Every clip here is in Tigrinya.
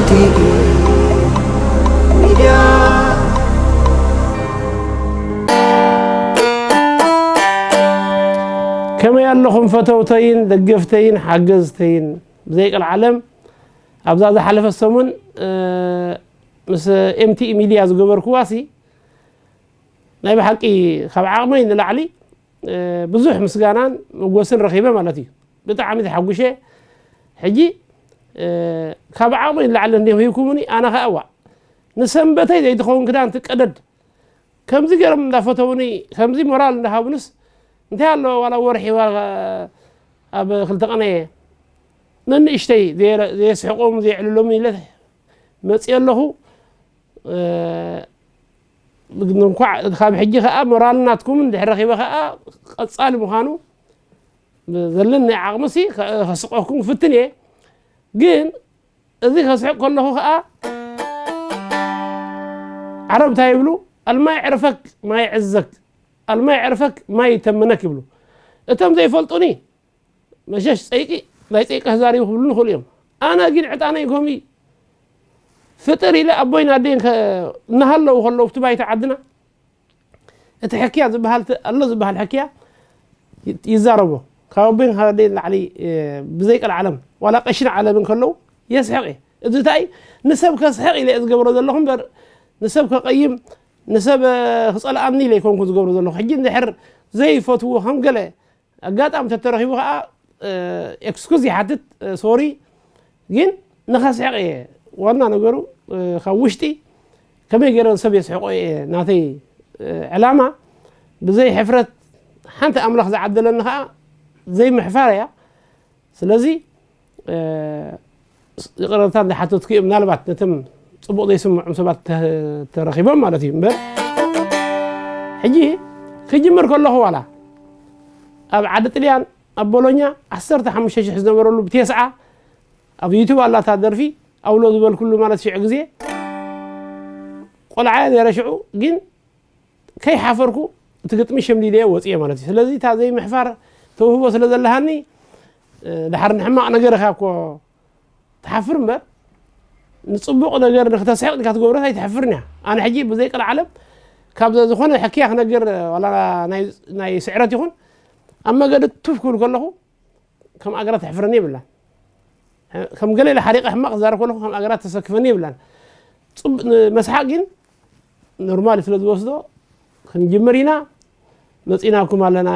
ቲቪ ሚድያ። ከመይ ኣለኹም ፈተውተይን ደገፍተይን ሓገዝተይን? ብዘይ ቀልዓለም ኣብዛ ዝሓለፈት ሰሙን፣ እ፣ ምስ ኤምቲኢ ሚድያ ዝገበርክዋሲ ናይ ብሓቂ ካብ ዓቕመይ ንላዕሊ፣ እ፣ ብዙሕ ምስጋናን መጎስን ረኺበ ማለት እዩ። ብጣዕሚ ተሓጉሸ። ሕጂ፣ እ፣ ካብ ዓቕመይ ንላዕሊ እንዲኹም ሂብኩምኒ፣ ኣነ ኸኣ እዋእ፣ ንሰንበተይ ዘይትኸውን ክዳን ትቀደድ። ከምዚ ገይሮም እንዳፈተውኒ፣ ከምዚ ሞራል እንዳሃቡንስ፣ እንታይ ኣለዎ ዋላ ወርሒ ዋላ ኣብ ክልተ ቀነ ነንእሽተይ ዘየ-፣ ዘየስሕቆም ዘየዕልሎም ኢለ መፅእ ኣለኹ። እ፣ እንኳዕ ካብ ሕጂ ኸዓ ሞራል ናትኩም እንድሕር ረኺበ ኸዓ ቀፃሊ ምዃኑ ዘለኒ ዓቕምሲ ከ-፣ ከስቆኩም ክፍትን እየ። ግን እዚ ከስሕቅ ከለኹ ኸዓ ዓረብ እንታይ ይብሉ? ኣልማይ ዕርፈክ ማይ ዕዘክ፣ ኣልማይ ዕርፈክ ማይ ይተምነክ ይብሉ። እቶም ዘይፈልጡኒ መሸሽ ጸይቂ፣ ናይ ጸይቂ ክዛሪቡ ክብሉኒ ይኽእሉ እዮም። ኣነ ግን ዕጣነይ ከምኡ እዩ። ፍጥር ኢለ ኣቦይን ኣደይን ከ-፣ እናሃለዉ ከለዉ ኣብቲ ባይታ ዓድና እቲ ሕክያ ዝበሃል ተ-፣ ኣሎ ዝበሃል ሕክያ ይ-፣ ይዛረቦ። ካብ ኣቦይን ካብ ኣደይን ላዕሊ፣ እ፣ ብዘይ ቀልዓለም ዋላ ቀሽን ዓለምን ከለዉ የስሕቕ እየ። እዚ እንታይ ንሰብ ከስሕቕ ኢለ እየ ዝገብሮ ዘለኹ እምበር ንሰብ ከቐይም ንሰብ፣ እ፣ ክጸልኣኒ ኢለ ኣይኮንኩ ዝገብሮ ዘለኹ። ሕጂ እንድሕር ዘይፈትዎ ከም ገለ ኣጋጣሚ ተተረኺቡ ኸዓ፣ እ፣ ኤክስኩዝ ይሓትት፣ እ፣ ሶሪ። ግን ንኸስሕቕ እየ ዋና ነገሩ፣ እ፣ ካብ ውሽጢ ከመይ ገይረ ንሰብ የስሕቆ እየ ናተይ፣ እ፣ ዕላማ። ብዘይ ሕፍረት ሓንቲ ኣምላኽ ዝዓደለኒ ኸዓ ዘይምሕፋር እያ። ስለዚ፣ እ፣ ይቕረታ እንዳሓተትኩ እየ፣ ምናልባት ነቶም ጽቡቕ ዘይስምዖም ሰባት ተ-፣ ተረኺቦም ማለት እዩ እምበር። ሕጂ ክጅምር ከለኹ ዋላ ኣብ ዓዲ ጥልያን ኣብ ቦሎኛ ዓሰርተ ሓሙሽተ ሽሕ ዝነበረሉ ብቴስዓ ኣብ ዩቱብ ኣላታ ደርፊ ኣውሎ ዝበልኩሉ ማለት ሽዑ ግዜ ቆልዓ እየ ነይረ ሽዑ፣ ግን ከይሓፈርኩ እቲ ግጥሚ ሸምዲደዮ ወፅየ ማለት እዩ። ስለዚ እታ ዘይምሕፋር ተውህቦ ስለ ዘለሃኒ፣ እ፣ ድሓር ንሕማቕ ነገር ኢኻ እኮ ትሓፍር እምበር ንፅቡቕ ነገር ንክተስሕቕ ኢልካ ትገብሮ ኣይትሕፍርን እያ። ኣነ ሕጂ ብዘይ ቀልዓለም ካብ ዝኾነ ሕክያ ክነግር ዋላ ናይ፣ ናይ ስዕረት ይኹን ኣብ መገዲ ቱፍ ክብል ከለኹ ከም ኣገራት ተሕፍረኒ የብላን። ከም ገለ ኢለ ሓሪቐ ሕማቕ ክዛረብ ከለኹ ከም ኣገራት ተሰክፈኒ የብላን። ጽብ-፣ ን-፣ መስሓቕ ግን ኖርማል ስለ ዝወስዶ ክንጅምር ኢና። መጺናኩም ኣለና።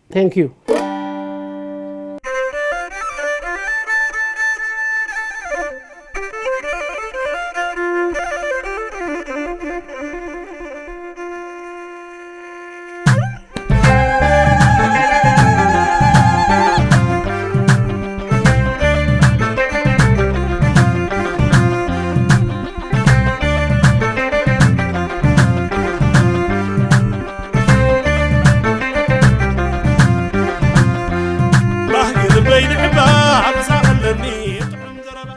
Thank you። ባህጊ ልበይ ንዕባ ሓብሳ ከለኒ ጥዑም ዘረባ።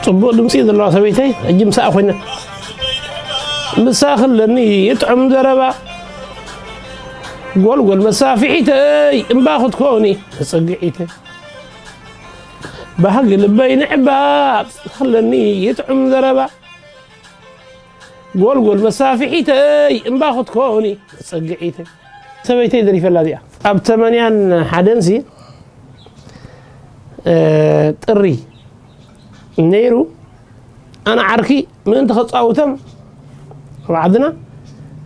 ጽቡቕ ድምጺ ዘለዋ ሰበይተይ፣ ሕጂ ምሳኣ ኮይነ። ምሳ ክለኒ ይጥዕም ዘረባ፣ ጎልጎል መሳፍሒተይ፣ እምባ ክትኮኒ መጸግዒተይ። ባህጊ ልበይ ንዕባ ክለኒ ይጥዕም ዘረባ፣ ጎልጎል መሳፍሒተይ፣ እምባ ክትኮኒ መጸግዒተይ። ሰበይተይ ደሪፈላ እዚኣ። ኣብ ተመንያን ሓደንሲ፣ እ፣ ጥሪ ነይሩ፣ ኣነ ዓርኪ ምእንቲ ከጻውቶም ኣብ ዓድና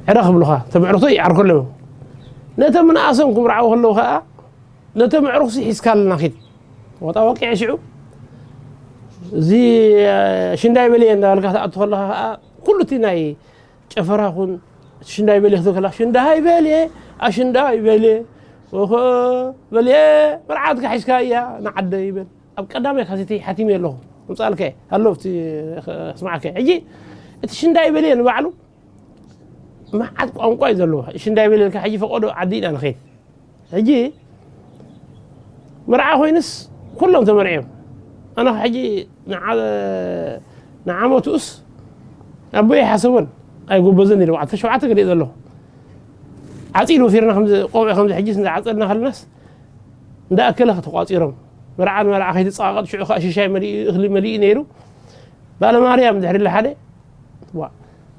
ዕረ ክብሉኻ፣ እቶም ኣዕሩኽቶ ይዓርኩ ኣለዉ። ነቶም ንኣሶም ክምርዓዉ ከለዉ ኸኣ፣ ነቶም ኣዕሩኽሲ ሒዝካ ኣለና ኪድ። ወጣ ወቂዐ ሽዑ፣ እዚ፣ እ፣ ሽንዳይ በልየ እንዳበልካ ትኣቱ ከለኻ ኸኣ፣ ኩሉ እቲ ናይ ጨፈራ ኹን፣ ሽንዳይ በልየ ክትብል ከላ፣ ሽንዳይ በልየ፣ ኣሽንዳይ በልየ፣ ኦሆ በልየ፣ መርዓትካ ሒዝካ እያ ንዓደይ ይበል። ኣብ ቀዳማይ ካሴተይ ሓቲመ ኣለኹ። ምጻልከ ኣሎ ኣብቲ፣ ክስማዓከ። ሕጂ እቲ ሽንዳይ በልየ ንባዕሉ መዓት ቋንቋ እዩ ዘለዎ። ሽንዳይ በልየ ኢልካ ሕጂ ፈቆዶ ዓዲ ኢና ንኸይድ። ሕጂ መርዓ ኮይንስ ኩሎም ተመርዕዮም። ኣነ ሕጂ ንዓ-፣ ንዓመቱስ ኣቦይ ሓሰቦን ኣይጎበዘን ኢለ፣ ዓሰርተ ሸውዓተ ገሊእ ዘለኹ። ዓጺዱ ወፊርና ከምዚ ቆብዕ ከምዚ ሕጂስ እንዳ ዓጸድና ከለናስ እንዳኣከለ ተቋፂሮም፣ መርዓ ንመርዓ ከይትፀቃቐጥ ሽዑ ከዓ ሽሻይ መሊኡ እኽሊ መሊኡ ነይሩ። በዓለ ማርያም ድሕሪ ለሓደ ዋ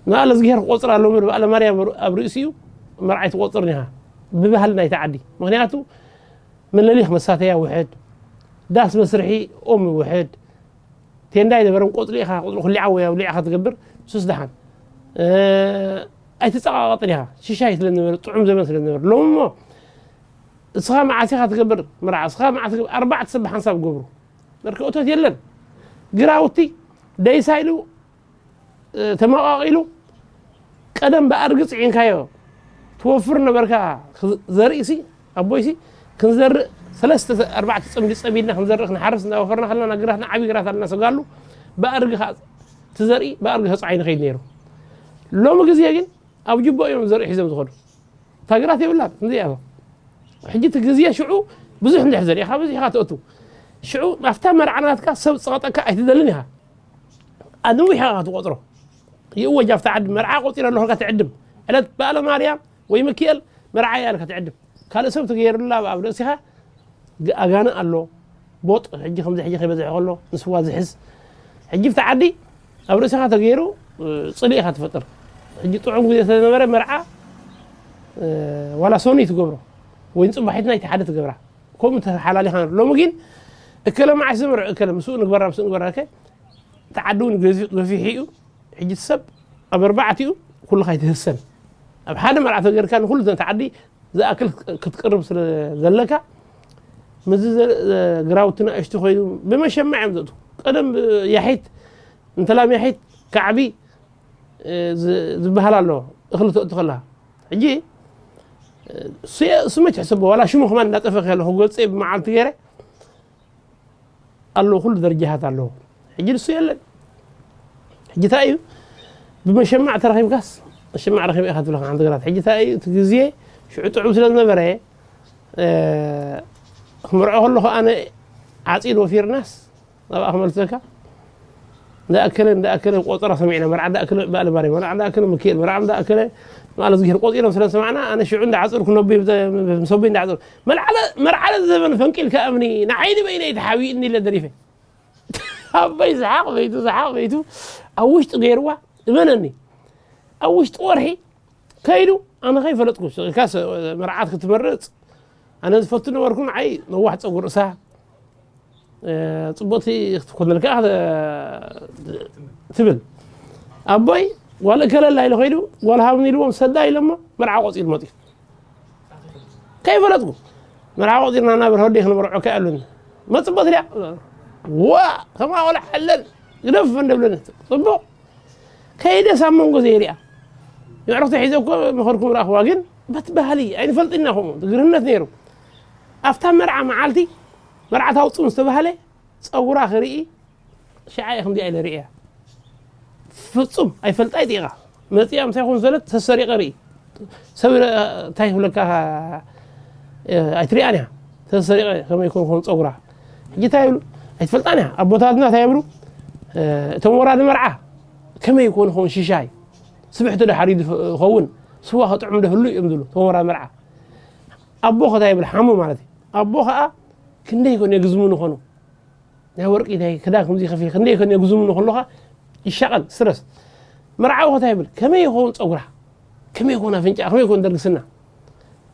ንበዓለ እግዚኣብሔር ክቆፅር ኣሎ እምበር በዓለ ማርያም ኣብ ርእሲኡ መርዓ ኣይትቆፅርን ኢኻ ብባህሊ ናይቲ ዓዲ። ምክንያቱ መለሊኽ መሳተያ ውሕድ፣ ዳስ መስርሒ ኦም ውሕድ፣ ቴንዳ ይነበረን ቆፅሊ ኢኻ ቆፅሊ ኩሊዓ ወይ ኣብሊዓ ኢኻ ትገብር። ሱስ ደሓን ኣይትፀቃቐጥን ኢኻ። ሽሻይ ስለ ዝነበረ ጥዑም ዘመን ስለ ዝነበረ ሎሚ እሞ እስኻ መዓስ ኢኻ ትገብር መርዓ እስኻ መዓስ ትገብር ኣርባዕተ ሰብ ብሓንሳብ ገብሩ። በርኪ እቶት የለን። ግራውቲ ደይሳ ኢሉ ተመቓቒሉ ቀደም ብኣድጊ ፅዒንካዮ ትወፍር ነበርካ። ዘርኢ ሲ ኣቦይ ሲ ክንዘርእ ሰለስተ ኣርባዕተ ፅምዲ ፀሚድና ክንዘርእ ክንሓርስ እናወፈርና ከለና ግራትና ዓብዪ ግራት ኣለና ሰጋሉ ብኣድጊ ከዓ ትዘርኢ ብኣድጊ ተፃዒኑ ከይድ ነይሩ። ሎሚ ግዜ ግን ኣብ ጅቦ እዮም ዘርኢ ሒዞም ዝኸዱ። እታ ግራት የብላን እንዚኣ ሕጂ እቲ ግዜ ሽዑ ብዙሕ እንድሕ ዘሪእኻ ብዙሕ ኢኻ ትእቱ። ሽዑ ኣብታ መርዓ ናትካ ሰብ ዝፀቐጠካ ኣይትደልን ኢኻ። ኣንዊሕ ኢኻ ትቆፅሮ። ይእወጅ ኣብታ ዓዲ መርዓ ቆፂረ ኣለኹ ኢልካ ትዕድም። ዕለት በዓለ ማርያም ወይ ሚኪኤል መርዓ እያ ኢልካ ትዕድም። ካልእ ሰብ ትገይርላ ኣብ ርእሲኻ ኣጋነ ኣሎ። ቦጥ ሕጂ ከምዚ ሕጂ ከይበዝሐ ከሎ ንስዋ ዝሕዝ ሕጂ ብቲ ዓዲ ኣብ ርእስኻ ተገይሩ ፅልኢ ኢኻ ትፈጥር። ሕጂ ጥዑም ግዜ ስለዝነበረ መርዓ ዋላ ሶኒ ትገብሮ ወይ ንፅባሒት ናይቲ ሓደ ትገብራ ከምኡ ተሓላሊኻ ነሩ። ሎሚ ግን እከለ መዓስ ዝምርዕ እከለ ምስኡ ንግበራ ምስኡ ንግበራ ከ እቲ ዓዲ እውን ገፊ- ገፊሑ እዩ። ሕጂ እቲ ሰብ ኣብ ኣርባዕቲኡ ኩልኻ ይትህሰን። ኣብ ሓደ መርዓ ተገርካ ንኩሉ ዘንተ ዓዲ ዝኣክል ክትቅርብ ስለ ዘለካ ምዚ ግራውቲ ንእሽቱ ኮይኑ ብመሸማዕ እዮም ዘእቱ። ቀደም ያሒት እንተላም ያሒት ካዕቢ ዝበሃል ኣሎ እኽሊ ተእቱ ከለካ ሕጂ ስመች ሕሰቦ ዋላ ሽሙ ከማን እናጠፈ ከለኹ ገፀ ብመዓልቲ ገይረ ኣለዉ ኩሉ ደረጃታት ኣለዉ። ሕጂ ንሱ የለን። ሕጂ እንታይ እዩ ብመሸማዕ ተረኺብካስ መሸማዕ ረኺበ ኢኻ ትብለካ ሓንቲ ግራት። ሕጂ እንታይ እዩ እቲ ግዜ ሽዑ ጥዑም ስለ ዝነበረ ክምርዖ ከለኹ ኣነ ዓፂድ ወፊርናስ ናብኣ ክመልሰካ እንዳኣከለ እንዳኣከለ ቆፀራ ሰሚዕና መርዓ እንዳኣከለ በዓለ ማርያም መርዓ እንዳኣከለ ሚካኤል መርዓ እንዳኣከለ ማለት ዝግሄር ቆፂሮም ስለ ዝሰማዕና ኣነ ሽዑ እንዳዓፀርኩ ነቦይ ምስ ኣቦይ እንዳዓፀርኩ መልዓለ መርዓለ ዘበን ፈንቂልካ እምኒ ንዓይኒ በይነይ ተሓቢእኒ ኢለ ደሪፈ ኣቦይ ዝሓቕ በይቱ ዝሓቕ በይቱ ኣብ ውሽጢ ገይርዋ እመነኒ ኣብ ውሽጢ ወርሒ ከይዱ ኣነ ከይፈለጥኩ ኢልካስ መርዓት ክትመርፅ ኣነ ዝፈቱ ነበርኩ ንዓይ ነዋሕ ፀጉር እሳ ፅቡቕቲ ክትኮነልካ ትብል ኣቦይ ጓል እከለላ ኢሉ ከይዱ ጓል ሃብኒ ኢልዎም ሰዳ ኢሎሞ መርዓ ቆፂሩ መፅዩ ከይፈለጥኩ መርዓ ቆፂርና ናብር ሆዴ ክንመርዖ ከኣሉኒ መፅቦት ድያ ዋ ከማ ቆልዓ ኣለን ግደፍ እንደብለኒ ፅቡቕ ከይደ ሳብ መንጎ ዘይሪኣ የዕርኽቲ ሒዘ እኮ መኸርኩም ረኣኽዋ ግን በቲ ባህሊ ኣይንፈልጥና ከምኡ ግርህነት ነይሩ ኣብታ መርዓ መዓልቲ መርዓት ኣውፅኡ ዝተባህለ ፀጉራ ክርኢ ሽዓ እየ ከምዚኣ ኢለ ርእያ ፍፁም ኣይፈልጣ ይጢቓ መፂኣ ምሳይ ኮን ዘለት ተሰሪቐ ርኢ ሰብ እንታይ ክብለካ ኣይትሪኣን እያ ተሰሪቐ ከመይ ኮን ኮን ፀጉራ ሕጂ እንታይ ይብሉ ኣይትፈልጣን እያ ኣቦታትና እንታይ ይብሉ እቶም ወራዲ መርዓ ከመይ ኮን ኮን ሽሻይ ስብሕቲ ዶ ሓሪዱ ይኸውን ስዋ ከጥዑም ዶ ህሉ እዮም ዝብሉ እቶም ወራዲ መርዓ ኣቦ ከታ ይብል ሓሙ ማለት እዩ ኣቦ ከዓ ክንደይ ኮን የግዝሙ ንኾኑ ናይ ወርቂ ናይ ክዳን ከምዚ ከፊ ክንደይ ከን የግዝሙ ንኸለኻ ይሻቐል ስትረስ መርዓዊ ከታ ይብል ከመይ ይኸውን ፀጉራ ከመይ ይኮን ኣፍንጫ ከመይ ይኮን ደርግስና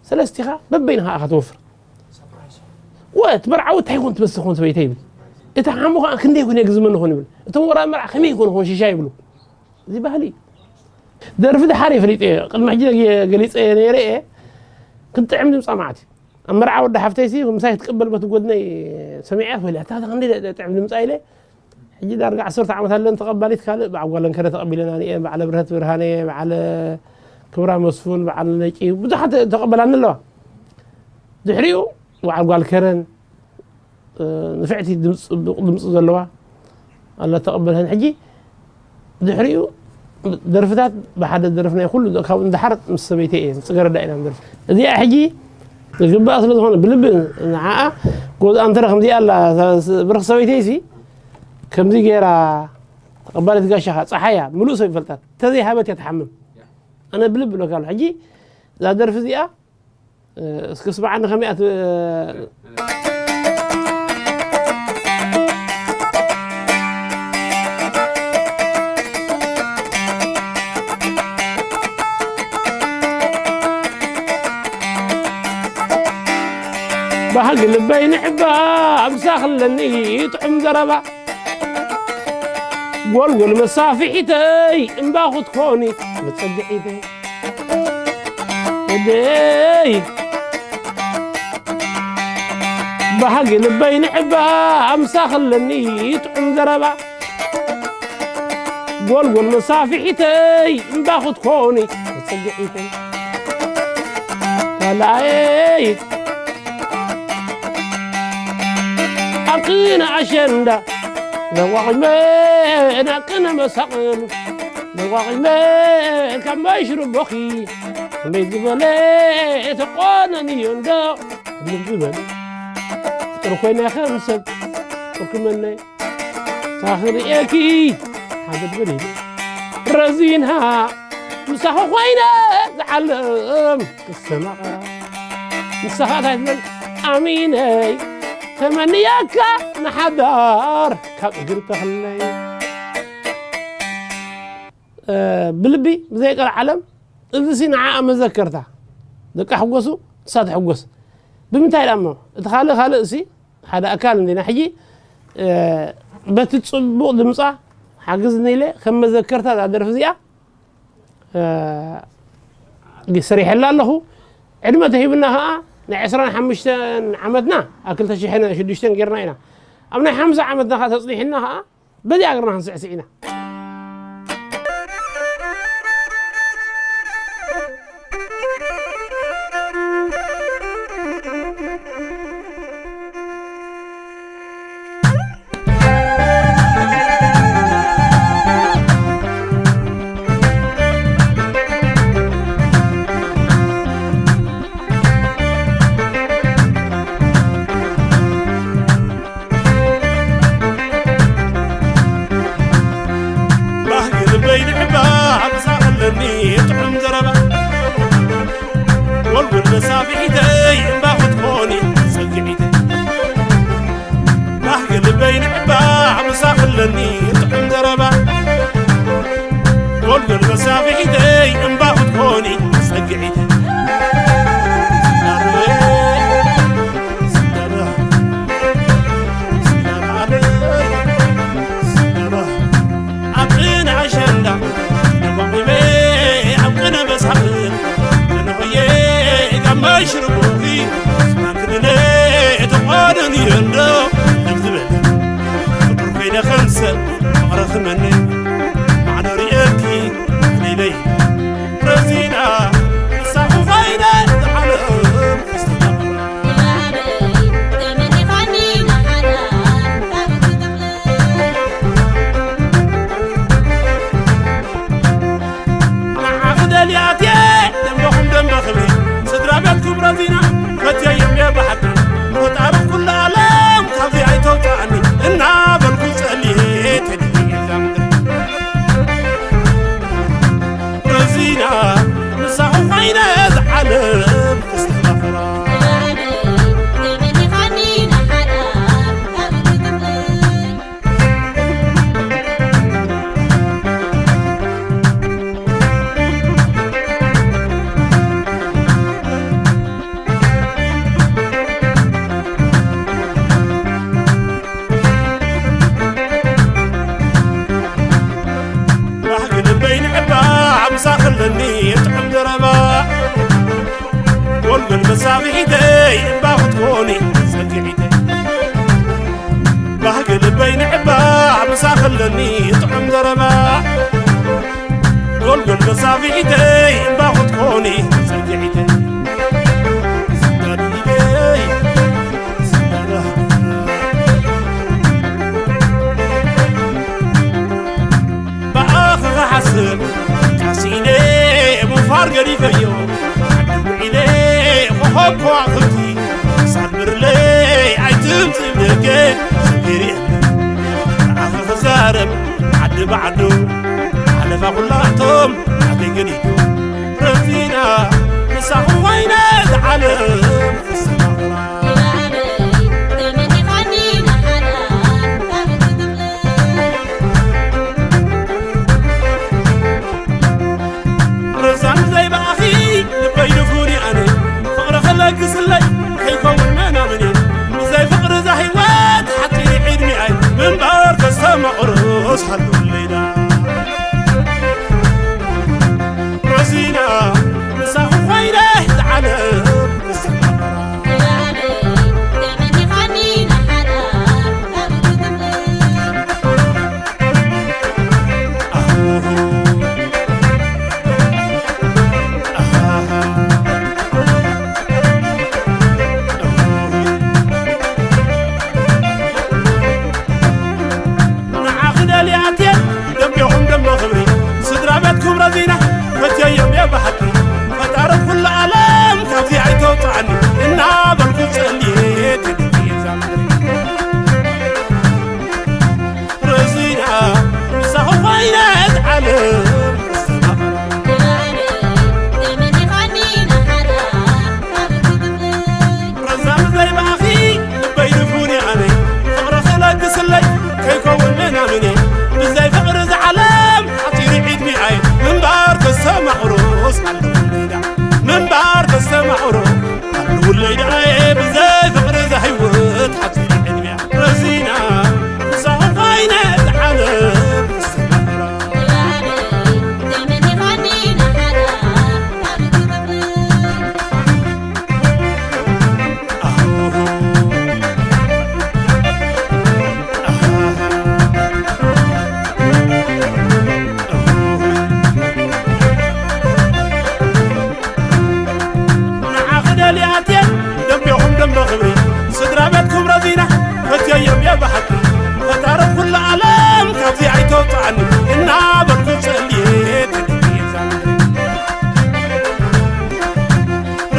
ሰለስቲኻ በበይንኻ ኣኻ ትወፍር ወት መርዓዊ እንታይ ይኮን ትመስል ኾን ሰበይተ ይብል እቲ ሓሙ ከዓ ክንደይ ይኮን የግዝመኒ ኾን ይብል እቶም ወራ መርዓ ከመይ ይኮን ኾን ሽሻ ይብሉ እዚ ባህሊ እዩ ደርፊ ድሓር የፍሊጥ እየ ቅድሚ ሕጂ ገሊፀ ነይረ እየ ክጥዕም ድምፃ ማዓት እዩ ኣብ መርዓ ወዲ ሓፍተይሲ ምሳይ ክትቅበል በቲ ጎድነይ ሰሚዐ ኮይለ እታ ክንደይ ጥዕም ድምፃ ኢለ ሕጂ ዳርጋ ዓሰርተ ዓመት ኣለን ተቐባሊት ካልእ በዓል ጓለን ከረ ተቐቢለና እየ በዓለ ብርሀት ብርሃነ በዓለ ክብራ መስፉን በዓል ነቂ ብዙሓት ተቐበላኒ ኣለዋ ድሕሪኡ በዓል ጓል ከረን ንፍዕቲ ድምፂ ፅቡቕ ድምፂ ዘለዋ ኣላ ተቐበልህን ሕጂ ድሕሪኡ ደርፍታት ብሓደ ደርፍ ናይ ኩሉ ካብ እንዳሓር ምስ ሰበይተይ እየ ፅገረዳ ኢና ንደርፍ እዚኣ ሕጂ ዝግባእ ስለ ዝኾነ ብልቢ ንዓኣ ጎዝኣ እንተረ ከምዚኣ ኣላ ብርኽ ሰበይተይ ሲ ከምዚ ገይራ ተቐባሊት ጋሻኻ ፀሓያ ምሉእ ሰብ ይፈልጣት ተዘይሃበት እያ ትሓምም ኣነ ብልቢ ብለካ ኣሎ ሕጂ እዛ ደርፊ እዚኣ እስኪ ስማዓኒ ከመይ እያ ባህጊ ልበይ ንዕባ ኣምሳኽለኒ ጥዑም ዘረባ። ጎልጎል መሳፍሒተይ እምባ ክትኮኒ መጸግዒተይ። እደይ ባህጊ ልበይ ንዕባ ኣምሳኽለኒ ጥዑም ዘረባ። ጎልጎል መሳፍሒተይ እምባ ክትኮኒ መጸግዒተይ። ካልኣየይ ኣብ ቅነ ኣሸንዳ ዘዋቒመ ናብ ቅነ መሳቕል ዘዋቒመ ካብ ማይ ሽሩቦኺ ከመይ ዝበለ ተቆነንዮ እንዶ ልብ ዝበለ ፍጡር ኮይነ ከም ሰብ ፍጡር ክመነይ ታኽርእየኪ ሓገድ በሊኒ ረዚንሃ ምሳኺ ኮይነ ዝዓለም ክሰማቐራ ንስኻ እንታይ ትብል ኣሚነይ ተመንያካ ንሓዳር ካብ እግሪ ተኽለይ። እ፣ ብልቢ ብዘይ ቀልዓለም እዚ ሲ ንዓኣ መዘከርታ ደቃ ሕጎሱ ንሳ ትሕጎስ። ብምንታይ ደኣ እሞ እቲ ካልእ ካልእ ሲ ሓደ ኣካል እንዲና ሕጂ። እ፣ በቲ ጽቡቕ ድምጻ ሓግዝኒ ኢለ ከም መዘከርታ እዛ ደርፊ እዚኣ፣ እ፣ ሰሪሐላ ኣለኹ። ዕድመ ተሂብና ኸኣ ናይ ዕስራን ሓሙሽተን ዓመትና ኣብ ክልተ ሽሕን ሽዱሽተን ጌርና ኢና። ኣብ ናይ ሓምሳ ዓመትና ኸኣ ተጽኒሕና ኸኣ በዚ ኣገርና ክንስዕስዕ ኢና። ባህጊ ልበይ ንዕባ ሓብሳ ከለኒ ጥዑም ዘረባ። ጎልጎል መሳፍሒተይ እምባ ክትኮኒ ጸግዒተይ። ባህጊ ልበይ ንዕባ ሓብሳ ከለኒ ጥዑም ዘረባ። ጎልጎል መሳፍሒተይ እምባ ክትኮኒ ጸግዒተይ። ኣብ ቅነ ኣሸንዳ ደቋቑመ ኣብ ቅነ መሳቕል ተነኾየ ጋማይ ሽርቡኺ ስማክልለ ተቋደን እየ እንዶ ልብ ዝበለ ፍጡር ኮይነ ከም ሰብ ፍቕሪ ክመነ ማዕዶ ርእየኪ ሊለይ ረዚና ንሳኹ ኮይነ ዝዓለም ክስተማቕራ። ንዓኺ ደልያትየ ደንበኹም ደንበ ክብሪ ስድራ ቤትኩም ረዚና ፈትየዮም እየ ብሓቂ ፈጣሪ ኩሉ ዓለም ካብዚ ኣይተውፅኣኒ እናበልኩ ጸልየ ተድልየ እዛ ምድሪ። ረዚና ምሳኹ ኮይነ ዝዓለም ክስተማቕራ። ባህጊ ልበይ ንዕባ ሓምሳ ከለኒ ጥዑም ዘረባ። ጎልጎል መሳፍሒተይ እምባ ክትኮኒ ጸግዒተይ። ባህጊ ልበይ ንዕባ ሓምሳ ከለኒ ጥዑም ዘረባ። ጎልጎል መሳፍሒተይ እምባ ክትኮኒ ጸግዒተይ። ስጋድደይ ብኣኺ ክሓስብ ካሲነ ምዃር ገዲፈዮ ዓዲ ውዒለ ኮኾብ ከዋኽብቲ ክሳድ ብርለይ ኣይትምጽእ ደገ ስግር የለን ብኣኺ ክዛረብ ዓዲ ብዓዱ ሓለፋ ኩላቶም ኣደይ ገዲዱ ረዚና ምሳኹ ኮይነ ዝዓለም ክሰማቕራ። ረዛን ዘይበኣኺ ልበይ ድፉን ኣነ ፍቕሪ ክለግስለይ ከይከውን መናምኔ መቕርስ ሃሉለይዳ ረዚና ምሳኹ ኮይነ ዝዓለም ንዓኺ ደልያትየ ደምቢኹም ደሞ ክብሪ ስድራ ቤትኩም ረዚና ፈትየዮም እየ ብሓቂ ፈጣሪ ኩሉ ዓለም ካብዚ ኣይተውፅኣኒ እናበልኩ ጸልየ ተደፊየ ዛምሪ ረዚና ምሳኹ ኮይነ ዓለም ረዛም ዘይበኣኺ ልበይ ድፉን ኣነ ፍቕሪ ክለግስለይ ከይከውን ምናምኔ ብዘይ ፍቕሪ ዝዓለም ሓፂሪ ዕድሚኣይ ምንባር ተስተማቕሮስ ኣለኹ ሜዳ ምንባር ተስተማቕሮ ኣለውለይ ደኣየ ብዘይ ፍቕሪ እዛ ህይወት ሓፂር ዕድሚያ ረዚና ምሳኹ ኮይነ ዓለም ተስተማቕራ ንዓኺ ደልያትየ ደምቢኹም ደምበ ክብሪ ስድራ ቤትኩም ረዚና ፈትየዮም እየ ብሓቂ ፈጣሪ ኩሉ ዓለም ካብዚ ኣይተውፅኣኒ እናበልኩ ጸልየ ተደፊየ ዛምሪ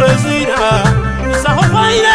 ረዚና ምሳኹ ኮይነ